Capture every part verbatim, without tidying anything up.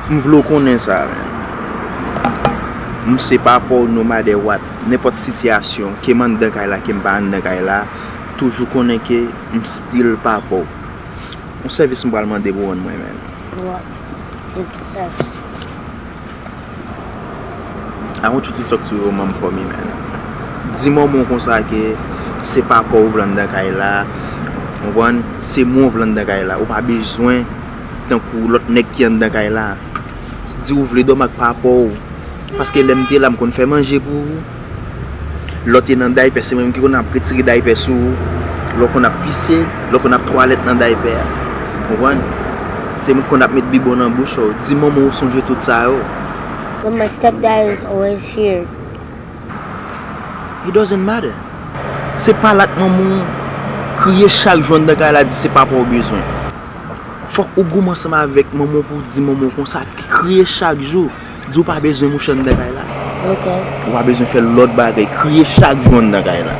M vle w konnen sa, man. M se papa w, no matter what. Nenpòt sitiyasyon, ke m anndan kay la, ke m pa anndan kay la, toujou konnen ke m still papa w. Yon sèvis m pral mande pou w rann mwen, man. What is the service? I want you to talk to your mom for me, man. Di manman w konsa ke se papa w vle anndan kay la. Ou konprann? Se mwen w vle anndan kay la. Ou pa bezwen tankou lòt nèg ki anndan kay la. Di ou vle dòmi ak papa w. Paske lè m te la, m konn fè manje pou ou. Lè w te nan daypè, se mwen menm ki konn ap retire daypè sou ou. Lè w konn ap pise, lè w konn ap twalèt nan daypè a. Konprann? Se mwen ki konn ap met bibwon nan bouch ou. Di manman w sonje tout sa yo. But my stepdad is always here. It doesn't matter. Se pale ak manman w, kriye chak jou anndan kay la, di se papa w bezwen. Fòk ou goumen ansanm avèk manman w pou w di manman w konsa, kriye chak jou. Di w pa bezwen mouche anndan kay la. Ok. Ou pa bezwen fè lòt bagay, kriye chak jou anndan kay la.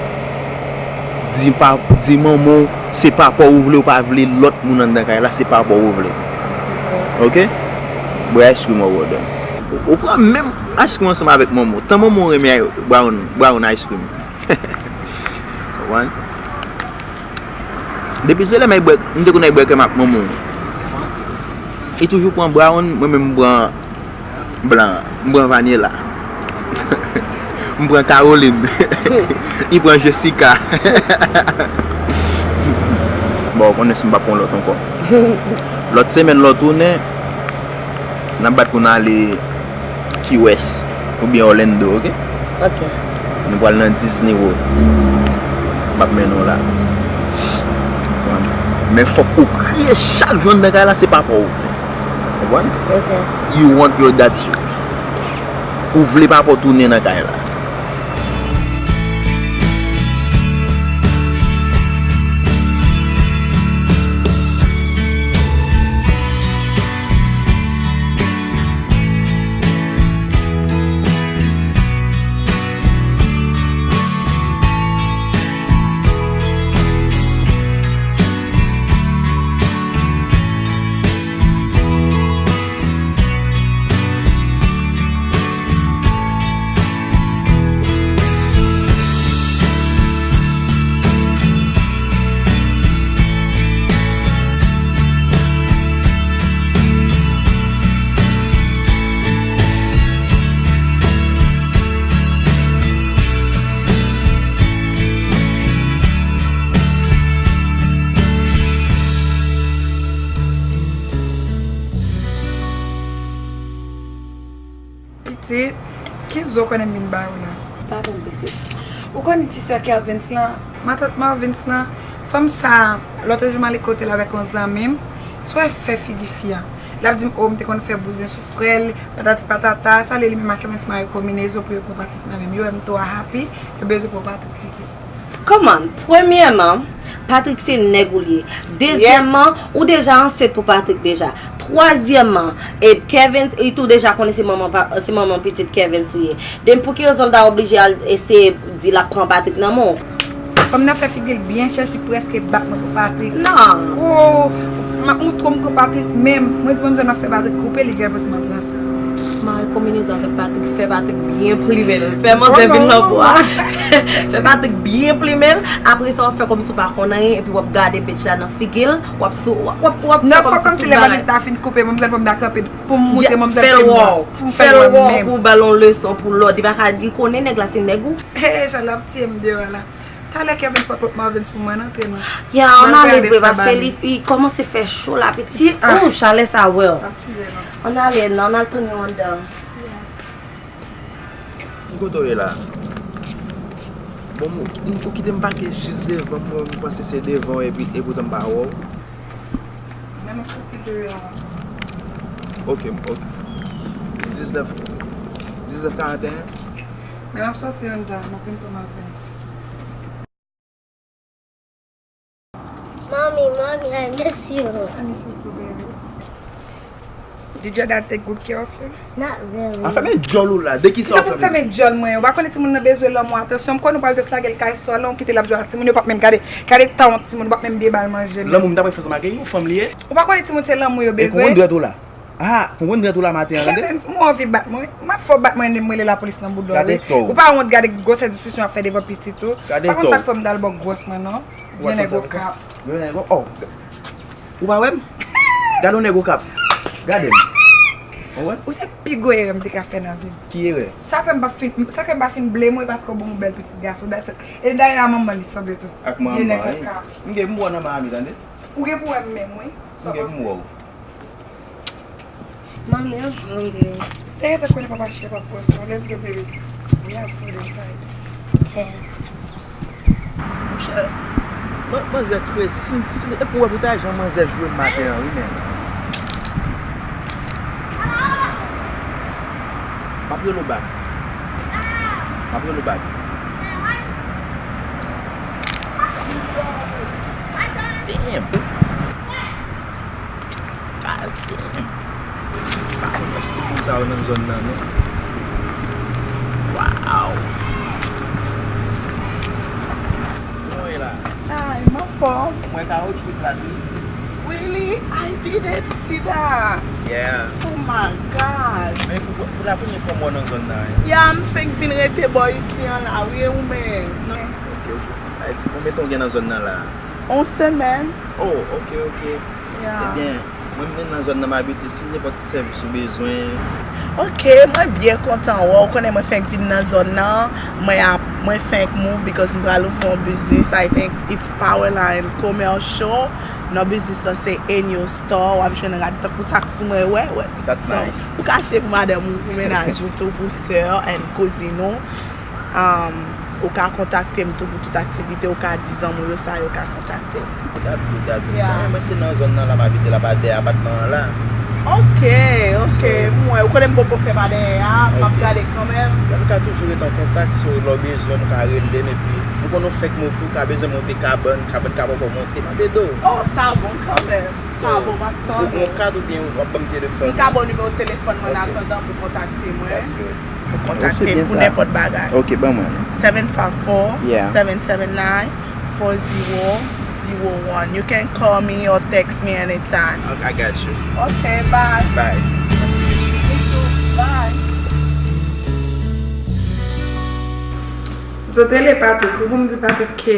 Di pa, di manman w se papa w ou vle, ou pa vle lòt moun anndan kay la, se papa w ou vle. Ok? Bwè ice cream ou, brother. Ou, ou pran menm ice cream ansanm avèk manman w. Tan manman w renmen brown, brown ice cream. Konprann? Depi se lè m al bwè, m te konn al bwè krèm ak manman w. Li toujou pran brown, mwen menm m pran blan an. M pran Vanilla. M pran Caroline. Li pran Jessica. Bon, ou konnen si m p ap pran lòt ankò. Lòt semèn, lè w tounen, n ap bat pou n ale Key West oubyen Orlando, ok? Ok. Nou pral nan Disney World. M ap mennen w la. Men fòk ou kriye chak jou anndan kay la, se papa w. Konprann? Ok. You want your dad to. Ou vle papa w tounen nan kay la. Pitit, ki zo konnen m vin ba ou la? Padon, pitit. Ou konn ti sè Kelvins lan, matant Marvins lan? Fanm sa, lòt jou m ale kote l avèk yon zanmi m, sou wè fè figi fi a. L ap di m, o, m te konn fè bouzen sou frè l, patati patata, sa lè li menm ak Kelvins mari konbinezon pou yo pran Patrick nan men m. Yo wè m twò happy, yo bezwen pran Patrick pitit. Kòman? Premyèman, Patrick se nèg ou l ye. Dezyèmman, ou deja ansent pou Patrick deja. Twazyèmman, e Kevin, li tou deja konnen se manman pa, se manman pitit Kevin ou ye. Den pou ki rezon l ta oblije al eseye di l ap pran Patrick nan men w? Fanm nan fè figi l byen chèch, li prèske bat mwen pou Patrick. Non. O, m ap montre w m pran Patrick menm. Mwen di manmzèl m ap fè Patrick koupe, li genlè panse m ap ranse. Mari konbinezon avèk Patrick, fè Patrick byen plimen l. Fè manzè vin nan bwa. Fè Patrick byen plimen l. Apre sa, w ap fè kòmsi w pa konn anyen, epi w ap gade bitch la nan figi l. W ap sou, w ap, w ap, w ap fè kòmsi tout bagay. Non, fò kòmsi lè Patrick ta fin koupe, manmzèl pa m ta kanpe pou m montre manmzèl ke m wè. Fè l wè w pou w ba l yon leson pou lòd. Li pa ka, li konnen nèg la se nèg ou. Hey, Charles ap tiye m deyò a la. Talè Kevin pot pot Marvins pou mwen antre non. Ya, ann ale vre, paske li, li kòmanse fè cho la, pitit. Ah. Oh, chalè sa wè w. Ann ale non, ann al tann yo anndan. Ki kote w ye la? Bon, m, m, ou kite m pake jis devan, mwen, m panse se devan w, epi, epoutan m pa wè w. Men m ap soti deyò a. Ok, ok. Diznèf, diznèf karanteyen? Men m ap soti anndan, m ap vin pran Marvens. Mommy, mommy, I miss you. I miss you too, baby. Did your dad take good care of you? Not really. A fèmen djòl ou la, de kisa w fèmen? Kisa pou m fèmen djòl mwen? Ou pa konnen timoun nan bezwen lanmou, atansyon. M konnen ou pral jis lage l kay sòl, ou kite l ap jwe ak timoun, yo p ap menm gade. Gade tan yon timoun, ou p ap menm byen ba l manje menm. Lanmou m ta pral fè sa m ak yon fanm li ye. Ou pa konnen timoun se lanmou yo bezwen. E pou konn dwèt ou la. Ah, konprann rèt ou la maten an, tande? Kevens, m anvi bat mwen. M ap fè w bat mwen, m rele lapolis nan boudò, wi. Gade to. Ou pa wont gade gwosè diskisyon w ap fè devan pitit ou. Gade to. Pa konn sa k fè m t al ba w gwòs mwen, non. Vye nèg okap. Vye nèg o-, oh. Ou pa wè m? Gade yon nèg okap. Gade m. Ou wè? Ou se pi gwo erè m te ka fè nan vi m. Ki erè? Sa fè m pa fin, sa fè m pa fin blemwe paske w ban m yon bèl pitit gason. That's it. E dayè a manman li sanble tou. Ak manman, wi. Vye nèg okap. M gen pou m wè w nan Miami, tande? Ou gen pou wè m menm, wi. M gen pou m wè w. Mommy, I'm hungry. Te rete konnen papa chèf ap pran swen w. Let's go, baby. We have food inside. Yeah. Monchè, man-, manzè crazy. Si, si, epi w wè pou ta jan manzè jwe maten an, wi, men. M ap rele w back. M ap rele w back. Damn. God damn. Pa konn èske moun sa yo nan zòn nan, non. Wow. Kòman w ye la? Ay, m anfòm. Mwen kawotchou plat, wi. Really? I didn't see that. Yeah. Oh my God. Men pou, pou la premye fwa m wè w nan zòn nan, hein. Yeah, m fenk vin rete bò isi an la, wi, e ou menm? Non. Ok, ok. Ayiti, konbyen tan w gen nan zòn nan la? On semèn. Oh, ok, ok. Yeah. Ebyen, mwen menm nan zòn nan m abite, si nenpòt sèvis ou bezwen. Ok, mwen byen kontan wè w. Ou konnen mwen fenk vin nan zòn nan. Mwen ap, mwen fenk move because m pral ouvri yon biznis. I think it's Powerline Commercial. Non biznis lan se In Your Store. W ap jwenn rad tankou sa k sou mwen, wè, wè. That's nice. Ou ka achte pou madanm ou, pou mennaj ou tou, pou sè and kouzin ou. Um, ou ka kontakte m tou pou tout aktivite, ou ka di zanmi w yo sa yo ka kontakte m. That's good, that's good. Yeah. Mwen, mwen se nan zòn nan la m abite la, pa dèyè apatman an la. Ok, ok. Mwen, ou konnen m poko fè pa dèyè a, m ap gade kanmenm. Antouka, toujou ret an kontak, so lè w bezwen, nou ka rele m, epi ou konn nou fenk move tou, ou ka bezwen monte kabann, kabann ka poko monte, m ap ede w. Oh, sa bon kanmenm. Sa bon, m ap tande. Ou gon kat oubyen w ap ban m telefòn? M ka ba w nimewo telefòn mwen an atandan pou kontakte mwen. That's good. Kontakte m pou nenpòt bagay. Ok, ban mwen. Seven five four, seven seven nine, four zero zero one. You can call me or text me anytime. Ok, I got you. Ok, bye. Bye. Nice to meet you. Me too. Bye. M sot rele Patrick, wi, pou m di Patrick ke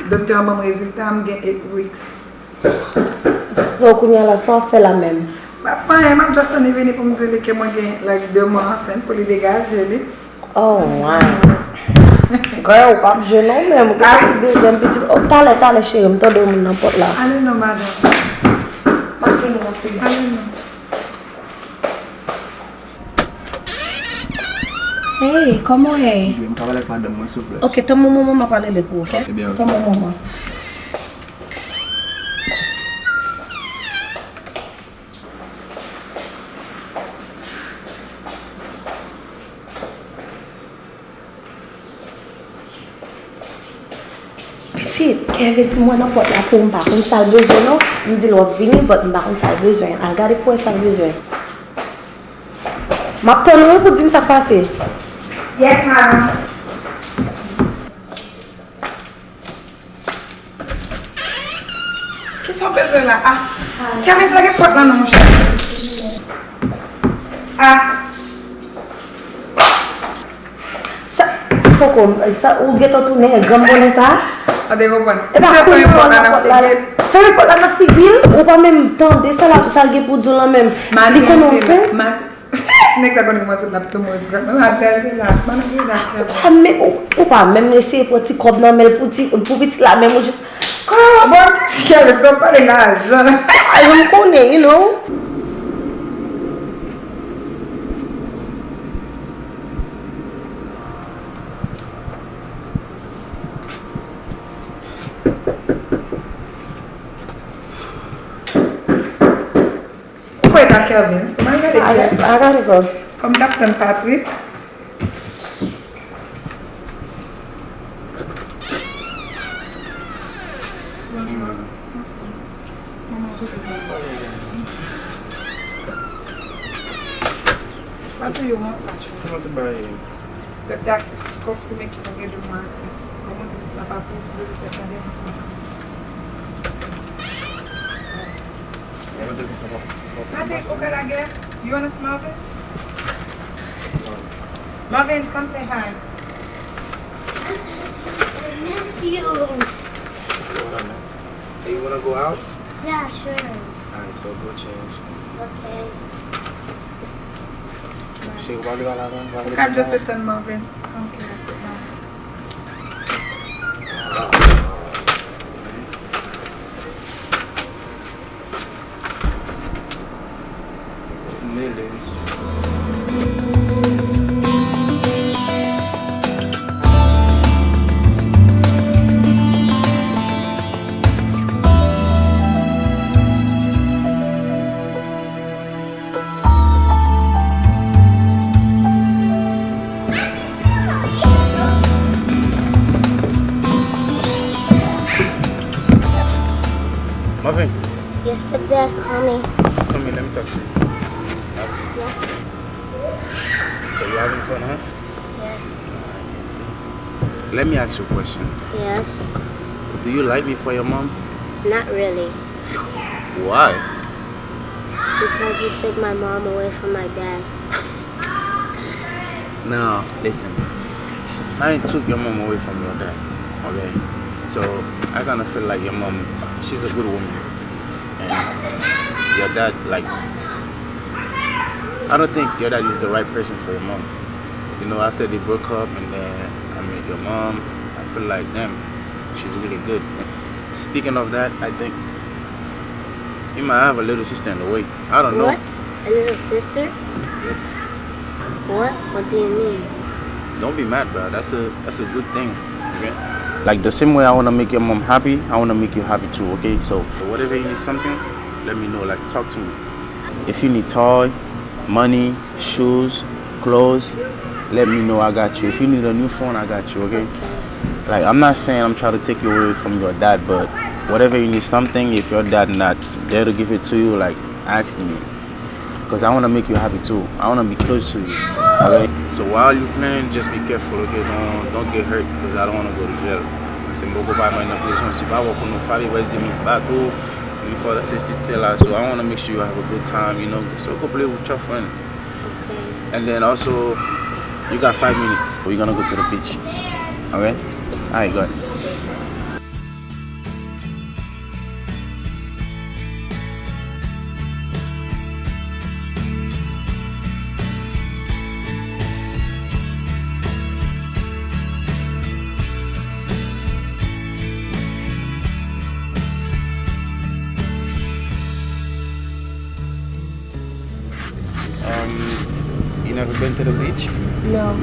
doktè an ban m rezilta, m gen eight weeks. So, kounye a la, sa w ap fè la menm? M ap fè anyen, m ap just tann li vini pou m di li ke mwen gen, like, de mwa ansent pou li degaje li. Oh, wow. Girl, ou p ap jwe non menm. Ou gentan si dezyèm pitit. Oh, talè, talè, cheri, m tande yon moun nan pòt la. Ale non, madanm. M ap vini, m ap vini. Ale non. Hey, kòman w ye? Byen, m ka pale ak madanm mwen, silvouplè? Ok, tann yon moman, m ap pale li pou ou, ok? Ok, byen, ok. Tann yon moman. Pitit, Kevens mwen nan pòt la pou ou, m pa konn sa l bezwen non. M di l w ap vini, but m pa konn sa l bezwen. Al gade pou w wè sa l bezwen. M ap tann ou wi pou di m sa k pase. Yes, madam. Kisa w bezwen la? Ah, Kevens, lage pòt lan non, monchè. Ah. Sa, poko, sa, ou gentan tounen granm bonè sa? Ou te konprann? E pa kounye a w nan pòt la. Fèmen pòt la nan figi l, ou pa menm tande sa l ap, sa l gen pou di w lan menm. Li konnen w ansent. Si nèg sa konn kòmanse l ap tou mwen di kòman madanm te la, madanm te la. Ah, men ou, ou pa menm eseye pran ti kòb nan men l pou ti, pou pitit la, menm ou jis. Kòman, bon, kisa w pale lajan? Lajan m konnen, you know. Ou kwè e pa Kevens? Ou mal gade pyès la. I gotta go. Kòm n ap tann Patrick. Bonjou. Manman, ou soti bò. Patrick, you want Patrick? Gad dak kòf li met ki pa gen de mwa ase. Kòman di papa pou bezwen fè sa devan fanm? E Patrick, ou ka lagè? You wanna Marvin? Marvin, come say hi. Merci. Hey, you wanna go out? Yeah, sure. Alright, so go change. Okay. Che, ou pa vle pale avè m? Ou ka just etann Marvin. Ok, dakò. Mele. Marvin. Yes, stepdad, call me. Come here, let me talk to you. Yes. So you having fun, huh? Yes. Let me ask you a question. Yes. Do you like me for your mom? Not really. Why? Because you took my mom away from my dad. Now, listen. I took your mom away from your dad. Okay? So, I kinda feel like your mom, she's a good woman. And your dad, like, I don't think your dad is the right person for your mom. You know, after they broke up and then I met your mom, I feel like, damn, she's really good. Speaking of that, I think you might have a little sister in the way. I don't know. What? A little sister? Yes. What? What do you mean? Don't be mad, bro. That's a that's a good thing. Okay? Like the same way I wanna make your mom happy, I wanna make you happy too. Okay? So whatever you need something, let me know. Like talk to me. If you need toy, money, shoes, clothes, let me know. I got you. If you need a new phone, I got you. Okay? Okay. Like I'm not saying I'm trying to take you away from your dad, but whatever you need something, if your dad not there to give it to you, like ask me. Cause I wanna make you happy too. I wanna be close to you. Okay? So while you playing, just be careful, okay? Don't don't get hurt, cause I don't wanna go to jail. Se m poko pa mwen nan prizon, si pa wè konnen Fabi va di m bat ou, mi fò se sit sela, so I wanna make sure you have a good time, you know. So go play with your friend. Okay. And then also, you got five minutes. We're gonna go to the beach. Okay? Yes. Alright, go ahead. Um, you never been to the beach? No.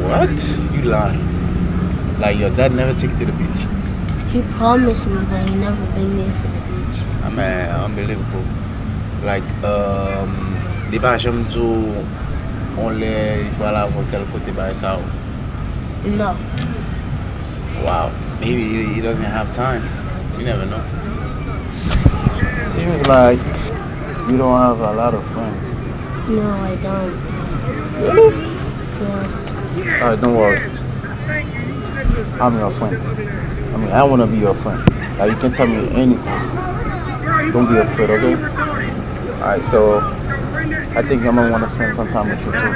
What? You lying. Like, your dad never take you to the beach? He promised me, but he never bring me to the beach. Ah, man, unbelievable. Like, um, li pa janm di w on lè li pral avè w tèl kote bagay sa yo? No. Wow. Maybe he, he doesn't have time. You never know. Seems like you don't have a lot of friends. No, I don't. Really? Yes. Alright, don't worry. I'm your friend. I mean, I wanna be your friend. Like, you can tell me anything. Don't be afraid, okay? Alright, so I think your mom wanna spend some time with you too.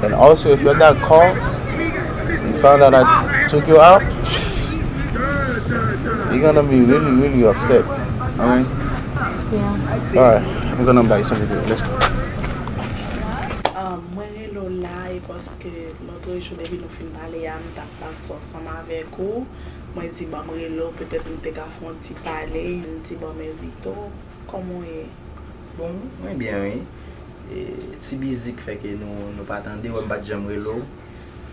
And also, if your dad call, he found out I t- took you out, he gonna be really, really upset. Alright? Yeah. Alright, I'm gonna buy you something to eat. Let's go. Ah, mwen rele w la e paske lòt jou depi nou fin pale a, m t ap pase ansanm avèk ou. Mwen di ban m rele w, petèt nou te ka fè yon ti pale, m di ban m envite w. Kòman w ye? Bon, mwen byen wi. E, ti bizi k fè ke nou, nou pa tande, wè m pa t janm rele w.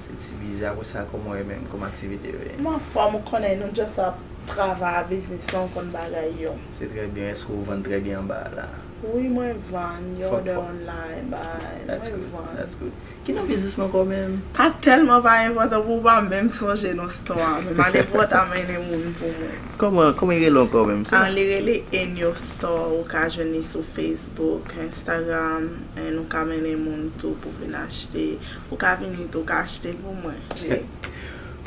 Se ti bizi. Apre sa, kòman w ye menm? Kòman aktivite yo ye? M anfòm, ou konnen, nou just ap travay a biznis lan, ou konn bagay yo. Se trè byen. Èske w vann trè byen anba a la? Wi, mwen vann, yo order online, bay, mwen vann. That's good. Ki non biznis lan ankò menm? Sa tèlman pa enpòtan pou ou pa menm sonje non store a. Men m ale pou w ta mennen moun pou mwen. Kòman, kòman li rele ankò menm? Ah, li rele In Your Store. Ou ka jwenn li sou Facebook, Instagram, and ou ka mennen moun tou pou vin achte. Ou ka vini tou, ou ka achte l pou mwen.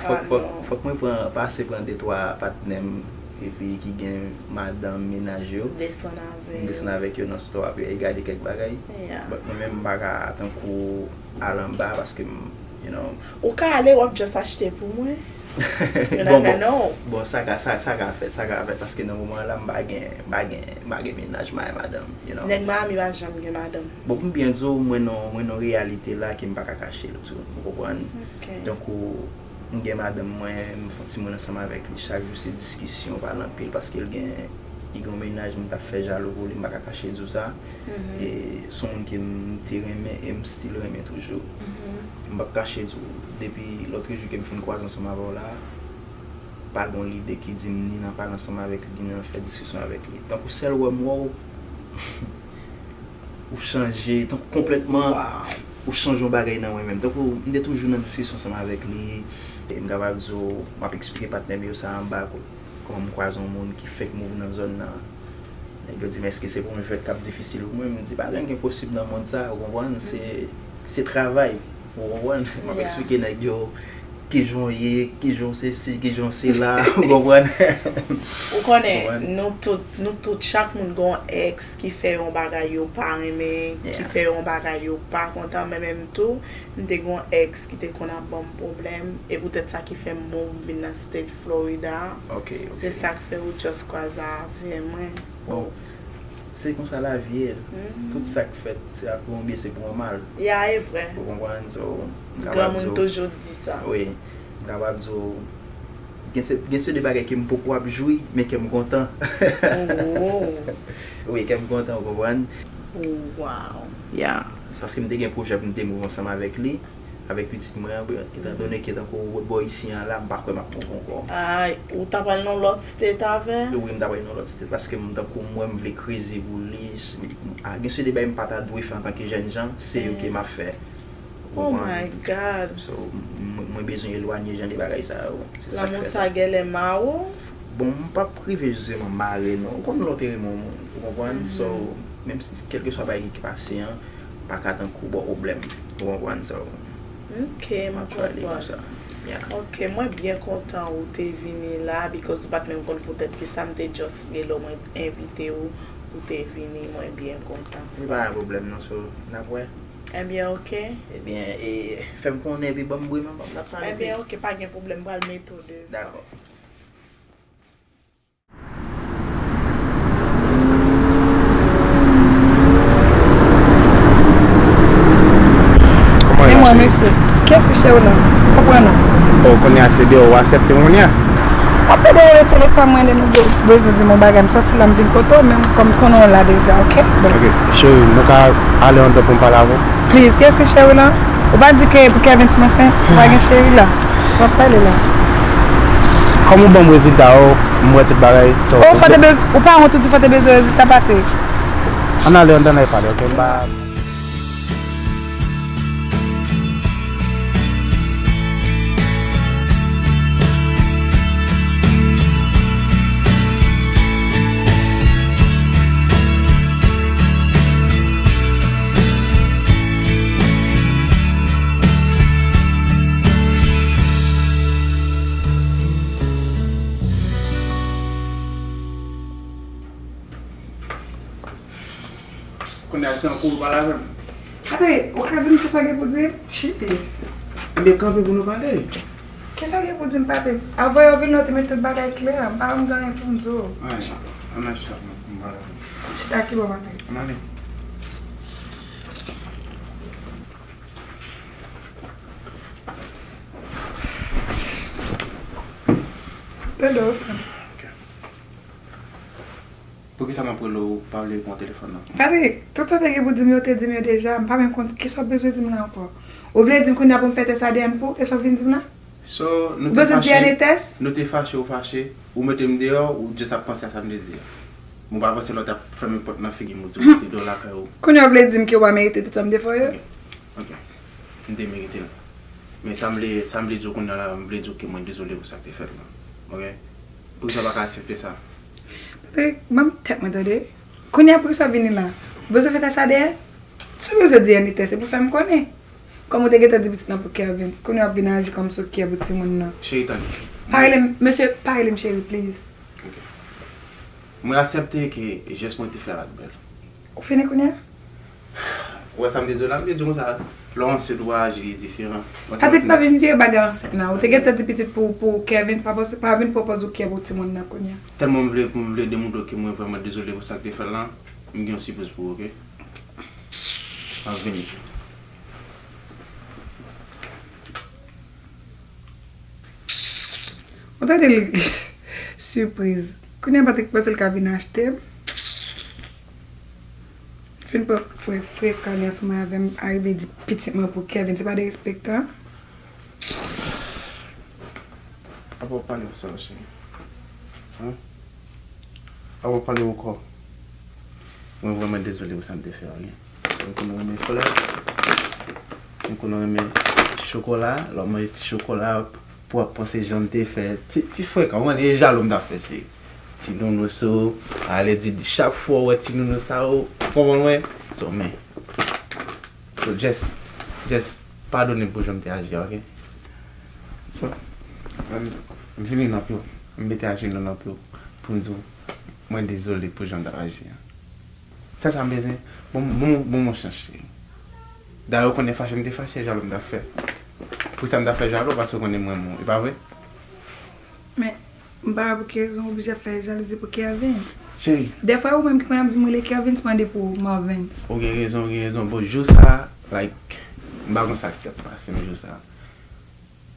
Fòk, fòk, fòk mwen pran, pase pran de twa patnè m epi ki gen madanm, mennaj yo. Desann avè yo. M desann avèk yo nan store, epi y gade kèk bagay. Yeah. But mwen menm, m pa ka tankou al anba paske m, you know. Ou ka ale, w ap just achte pou mwen. You never know. Bon, sa ka, sa, sa ka fèt, sa ka fèt, paske nan moman la, m pa gen, m pa gen, m pa gen mennaj, m pa gen madanm, you know. Nèg Miami pa janm gen madanm. Bon, pou m byen di w, mwen nan, mwen nan reyalite la ke m pa ka kache l tou, ou konprann? Ok. Donk, ou, m gen madanm mwen, m fè timoun ansanm avèk li, chak jou se diskisyon, pale anpil, paske l gen, li gen yon mennaj, m t ap fè jalou pou li, m pa ka kache di w sa. E se yon moun ke m te renmen e m still renmen toujou. M p ap kache di w, depi lòt jou ke m fin kwaze ansanm avè w la, pa gen yon lidè ki di m ni nan pale ansanm avèk li, ni nan fè diskisyon avèk li. Tankou sèl wè m wè w, ou chanje, tankou konplètman, ou chanje yon bagay nan mwen menm. Tankou m te toujou nan diskisyon ansanm avèk li, e m kapab di w, m ap eksplike patnè m yo sa anba, kòman m kwaze yon moun ki fèk move nan zòn nan. Nèg yo di m, èske se pou yon jwèt k ap difisil pou mwen? M di, pa gen anyen k enposib nan mond sa, ou konprann? Se, se travay, ou konprann? M ap eksplike nèg yo kijan w ye, kijan w sesi, kijan w sela, ou konprann? Ou konnen, nou tout, nou tout, chak moun gen yon èks ki fè yon bagay yo pa renmen, ki fè yon bagay yo pa kontan, men menm tou, m te gen yon èks ki te konn ap ban m pwoblèm, e poutèt sa ki fè m move vin nan state Florida. Ok, ok. Se sa k fè ou just kwaze avè mwen. Bon, se konsa lavi ye. Tout sa k fèt, se pou yon byen, se pou yon mal. Ya, e vre. Ou konprann? So, m kapab di w. Granmoun toujou di sa. Wi, m kapab di w, gen se, gen se de bagay ke m poko ap jwi, men kè m kontan. Oh. Wi, kè m kontan, ou konprann? Oh, wow. Ya. Se paske m te gen pwojè pou m te move ansanm avèk li, avèk pitit mwen an, etandone ke tankou Roadboy isi an la, m pa kwè m ap move ankò. Ay, ou ta pral nan lòt state avè? Wi, m ta pral nan lòt state, paske m tankou m wè m vle crazy pou li. A, gen se de bagay m pa ta dwe fè antanke jènjan, se yo ke m ap fè. Ou konprann? Oh my God. So, m, mwen bezwen elwanye jan de bagay sa yo. Se sa k fè sa. Lanmou sa genlè mare w? Bon, m p ap rive jis renmen mare, non. Ou konn lè w te renmen yon moun, ou konprann? So, menm si kèlkeswa bagay ki pase an, pa ka tankou ba w pwoblèm, ou konprann? So, ok, m ap try li konsa. Yeah. Ok, mwen byen kontan ou te vini la, because ou pa t menm konn poutèt ki sa m te just gen lè mwen envite w, ou te vini, mwen byen kontan sa. Se pa yon pwoblèm non, so, n ap wè. Ebyen, ok. Ebyen, e, fè m konnen epi ban m bri, men ban m, n ap pale plis. Ebyen, ok, pa gen pwoblèm, m pral mete w devan. Dakò. E mwen, mesye, kiyès ki cheri w lan? Konprann non. Oh, kounye a se deyò ou aksepte m kounye a? W ap pede rele telefòn mwen lè nou be-, bezwen di m yon bagay. M sòti la, m vin kote w, men kòm m konnen w la deja, ok? Bon. Ok, cheri, nou ka ale anndan pou m pale avè w? Please, kiyès ki cheri w lan? Ou pa di ke pou Kevin ti m ansent? Ou pa gen cheri la? Sa w ap pale la? Kòm ou ban m rezilta yo, m wè tout bagay, so. Oh, fò te bez-, ou pa wont ou di fò te bezwen rezilta, Patrick? Ann ale anndan, n al pale, ok? M pa Kounye a se an kou ou pale avè m. Ate, ou ka di m kisa w gen pou di m? Jeez. Ebyen, kanpe pou nou pale. Kisa w gen pou di m, Patrick? Avan yo vini, w te met tout bagay klè. M pa janm gen anyen pou m di w. Ann al chita pou m pale avè w. Chita ki bò, Patrick? Ann ale. Tande w, frè m. Ok. Poukisa m ap rele w, ou pa vle pran telefòn nan? Patrick, tout sa w te gen pou di m yo, w te di m yo deja. M pa menm konn kisa w bezwen di m la ankò. Ou vle di m kounye a pou m fè tès A D N pou w, e sa w vin di m la? So, nou te fache, nou te fache, ou fache, ou mete m deyò, ou just ap panse a sa m te di a. Bon, pa panse lè w t ap fèmen pòt nan figi m, ou di w mete deyò lakay ou. Kounye a w vle di m ke w pa merite tout sa m te fè w yo? Ok, ok. M te merite l. Men sa m vle, sa m vle di w kounye a la, m vle di w ke mwen dezole pou sa k te fèt la. Ok? Poukisa w pa ka aksepte sa? Patrick, ban m tèt mwen tande. Kounye a poukisa w vini la? Ou bezwen fè tès A D N? Si w bezwen D N A tès, se pou fè m konnen. Kòm ou te gentan di pitit lan pou Kervens, kounye a w ap vin aji kòm sou kyè pou timoun nan. Cheri, tande. Pa rele m, mesye, pa rele m cheri, please. Ok. Mwen aksepte ke jès mwen te fè a pa t bèl. Ou fini kounye a? Ou wè sa m te di w la, m te di w konsa, lè w ansent ou aji diferan. Patrick pa vin vire bagay ansent nan. Ou te gentan di pitit pou, pou Kevin, pa, pa vin pwopoze ou kè pou timoun nan kounye a. Tèlman m vle, m vle demontre w ke mwen vrèman dezole pou sa k te fèt lan, m gen yon sipriz pou ou, oke? M ap vini. Ou tande l sipriz. Kounye a Patrick panse l ka vin achte m. Fin pran fre, frekan li ansanm avè m, arive di pitit mwen pou Kevin, se pa derespektan. Apa w pale konsa, cheri? Hein? Apa w pale ankò? Mwen vrèman dezole pou sa m te fè a, wi. M konn renmen flè. M konn renmen chokola. Lè w manje ti chokola, pou w ap panse jan m te fè. Ti, ti frekan, ou konn e jalou m t ap fè, cheri. Ti nounous ou, ale di chak fwa w wè ti nounous sa ou, konprann mwen? So, men. So, just, just padone m pou jan m te aji a, oke? So, m, m vini nan pye w. M mete ajenou nan pye w pou m di w, mwen dezole pou jan m t ap aji a. Sèl sa m bezwen, bon, bon, bon, bon chans, cheri. Dayè, ou konnen fache m te fache, jalou m t ap fè. Poukisa m t ap fè jalou? Paske ou konnen m renmen w, e pa vre? Men, m pa wè pou ki rezon ou oblije ap fè jalouzi pou Kervens. Cheri. Dèfwa ou menm ki konn ap di m rele Kervens, mande pou Marvens. Ou gen rezon, ou gen rezon. Bon, jou sa, like, m pa konn sa ki t ap pase m jou sa.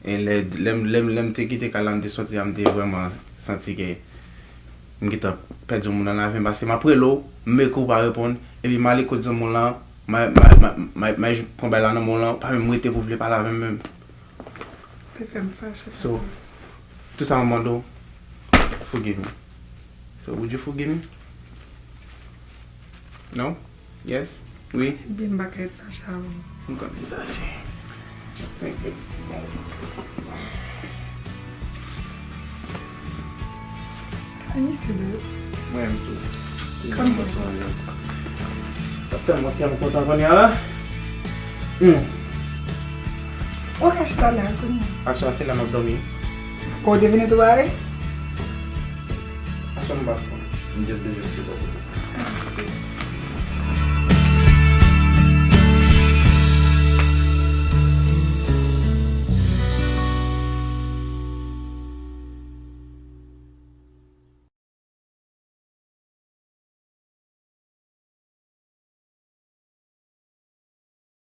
E lè, lè, lè, lè m te kite kay la, m te sòti a, m te vrèman santi ke m gentan pèdi yon moun nan lavi m, paske m ap rele w, m ekri w pa reponn, epi m ale kot zanmi w lan, m a, m a, m a, m a, m a pran bay la nan men w lan, w pa menm rete pou w vle pale avè m menm. Te fè m fache. So, tout sa mwen mande w, forgive me. So, would you forgive me? No? Yes? Wi? Ebyen, m pa ka ret fache avè w. M konnen sa, cheri. Thank you. I miss you, babe. Mwen menm tou. Kòman? Sa tèlman kè m kontan kounye a la. Hmm. Ou ka chita la kounye a. Aswè a se la m ap dòmi. Ou te vin tou pare? Aswè m pa konn. M just bezwen ti pòp.